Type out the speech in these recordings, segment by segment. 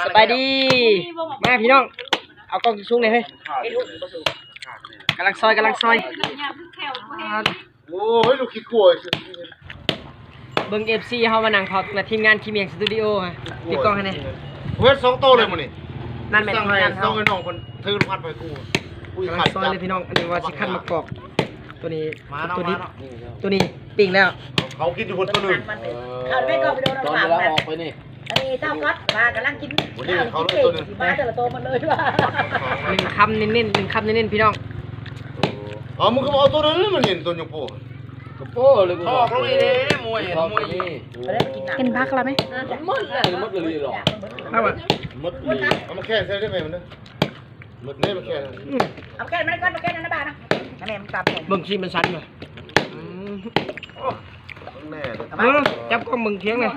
ສະບາຍດີ ມາພີ່ນ້ອງ ເອົາກ້ອງສູງແດ່ເຮີ້ຍ ກຳລັງຊອຍ ກຳລັງຊອຍ ໂອ້ຍ ລູກຂີ້ກົວ ເບິ່ງ ເອັຟຊີ ເຮົາມານັ່ງເຜົາ ນະ ທີມງານຂີ້ໝ້ຽງສະຕູດິໂອ ຕິດກ້ອງໃຫ້ແດ່ ເຮັດສອງໂຕເລີຍມື້ນີ້ ນັ້ນແມ່ນ ສັ່ງໃຫ້ ສັ່ງໃຫ້ນ້ອງເພິ່ນຖືລູກອັດໄປກູ ກຳລັງຊອຍເລີຍພີ່ນ້ອງ ອັນນີ້ວ່າຊິຄັ້ນໝາກກອກ ໂຕນີ້ ມາເນາະ ໂຕນີ້ ມາເນາະ ໂຕນີ້ປີ້ງແລ້ວ ເຂົາກິນຢູ່ພຸ້ນໂຕໜຶ່ງ ເຂົາໄປກໍໄປໂດນ ຕອນເວລາອອກໄປນີ້ ອັນນີ້ເຈົ້າກໍວ່າກຳລັງກິນ ມື້ນີ້ເຂົາເລີຍໂຕໜຶ່ງ ມາແຕ່ລະໂຕໝົດເລີຍວ່າ ໜຶ່ງຄຳເນັ້ນໆ ໜຶ່ງຄຳເນັ້ນໆ ພີ່ນ້ອງ ເອົາ ມຶງຄືບໍ່ເອົາໂຕນັ້ນ ມັນເຫັນໂຕຍົກໂປ້ ກະໂປ້ເລີຍ ອອກລົງອີ່ເດ້ ມວຍ ມວຍ ກິນຜັກລະໄໝ ໝົດແລ້ວ ໝົດອີ່ຫຼີ ເອົາມາແຂ່ງໃສ່ໄດ້ໄໝມັນເດີ ໝົດເລີຍ ມາແຂ່ງ ເອົາແຄ່ນມາກ່ອນ ມາແຄ່ນນັ້ນນະບາດນະ ໃຫ້ແມ່ມັນຕຳ ເບິ່ງຊີມັນສັ່ນເລີຍ ອືມ ແມ່ເດີ ເອີ ຈັບກ້ອງເບິ່ງຄຽງເລີຍ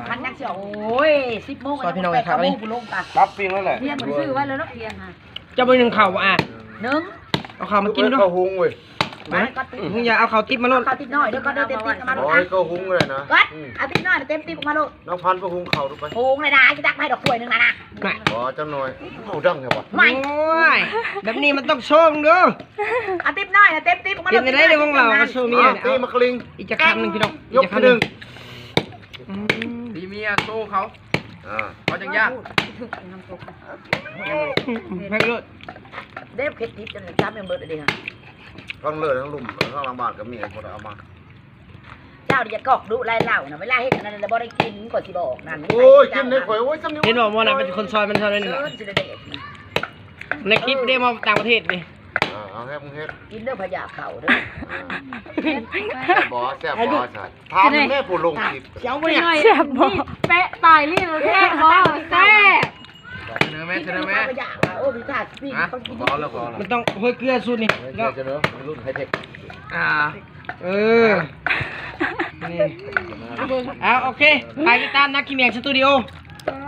ມັນຍັງຊິອອກ ໂອ້ຍ ສິບໂມງ ຊອຍພີ່ນ້ອງ ແປດ ຄັກ ໂມງ ນີ້ ພຸ້ນລົງຕາ ປັບປີ້ງແລ້ວແຫຼະ ພຽງມັນຊື້ໄວ້ແລ້ວເນາະ ພຽງຫາ ເຈົ້າບໍ່ໜຶ້ງເຂົ້າບໍ່ອາ ໜຶ້ງ ເອົາເຂົ້າມາກິນດູ ເອົາເຂົ້າຫຸງເວີຍ ມາ ມຶງຢ່າເອົາເຂົ້າຕິບມາໂລດ ເອົາເຂົ້າຕິບນ້ອຍເດີ ກໍເດີ ເຕັມຕິບມາໂລດ ໂອ້ຍ ກໍຫຸງເລີຍນະ ກໍ ອືມ ເອົາຕິບນ້ອຍເຕັມຕິບມາໂລດ ນ້ອງພັນໄປຫຸງເຂົ້າດູໄປ ຫຸງແລ້ວນະ ຊິຕັກໃຫ້ດອກຖ້ວຍໜຶ່ງນະນະ ບໍ່ ຈັກໜ່ອຍ ເວົ້າດັງແທ້ວະ ໄໝ ໂອ້ຍ ແບບນີ້ມັນຕ້ອງໂຊງເດີ ເອົາຕິບນ້ອຍນະ ເຕັມຕິບມາໂລດ ເຮັດໄດ້ເດີ ຂອງລາວ ໂຊງເມຍ ຕີໝາກກະລິງ ອີກຈັກຄຳໜຶ່ງພີ່ນ້ອງ ຍົກທີໜຶ່ງ ອືມ ຕີເມຍໂຊເຂົາ ອ່າ ເຂົາຈັ່ງຢ້ານ ແພງໂລດ ເດັບເຜັດຕິບຈັງຈຳຍັງເບິດເດ້ ທັງເລີທັງລຸ່ມ ທັງຫຼັງບ້ານກໍມີ ບໍ່ໄດ້ເອົາມາ ເຈົ້ານີ້ຢ່າກອກດຸຫຼາຍເຫຼົ່ານະ ເວລາເຮັດອັນນັ້ນແລ້ວບໍ່ໄດ້ກິນ ຂ້ອຍຊິບອກນັ້ນ ໂອ້ຍ ກິນໄດ້ຂ້ອຍ ໂອ້ຍ ຊ່ຳນີ້ ເຫັນບໍ່ ໝໍນະ ເປັນຄົນຊອຍມັນເທົ່ານັ້ນແຫຼະ ຊິໄດ້ເດັດ ໃນຄລິບເດ້ ມາຕ່າງປະເທດນີ້ ເອີ ເອົາແຮບເຮັດ ກິນເດີ ພະຍາເຂົ້າເດີ ແຊບບໍ່ ແຊບບໍ່ ຖາມແມ່ຜູ້ລົງຄລິບ ແຊບບໍ່ ແປະປາຍລີ້ນແຊບບໍ່ ແຊບ ສະເໜີແມ່ ສະເໜີແມ່ ພະຍາ ໂອ້ ມີທ່າສະປີດ ຮະ ເຂົາກິນ ບໍ່ເອົາແລ້ວ ບໍ່ເອົາແລ້ວ ມັນຕ້ອງໂຮຍເກືອສູດນີ້ ເອີ ເນາະ ສະເໜີ ລຸ້ນໄຮເທັກ ອ່າ ເອີ ນີ້ ເອົາ ໂອເຄ ໄປຕິດຕາມນະ ຂີ້ໝ້ຽງສະຕູດິໂອ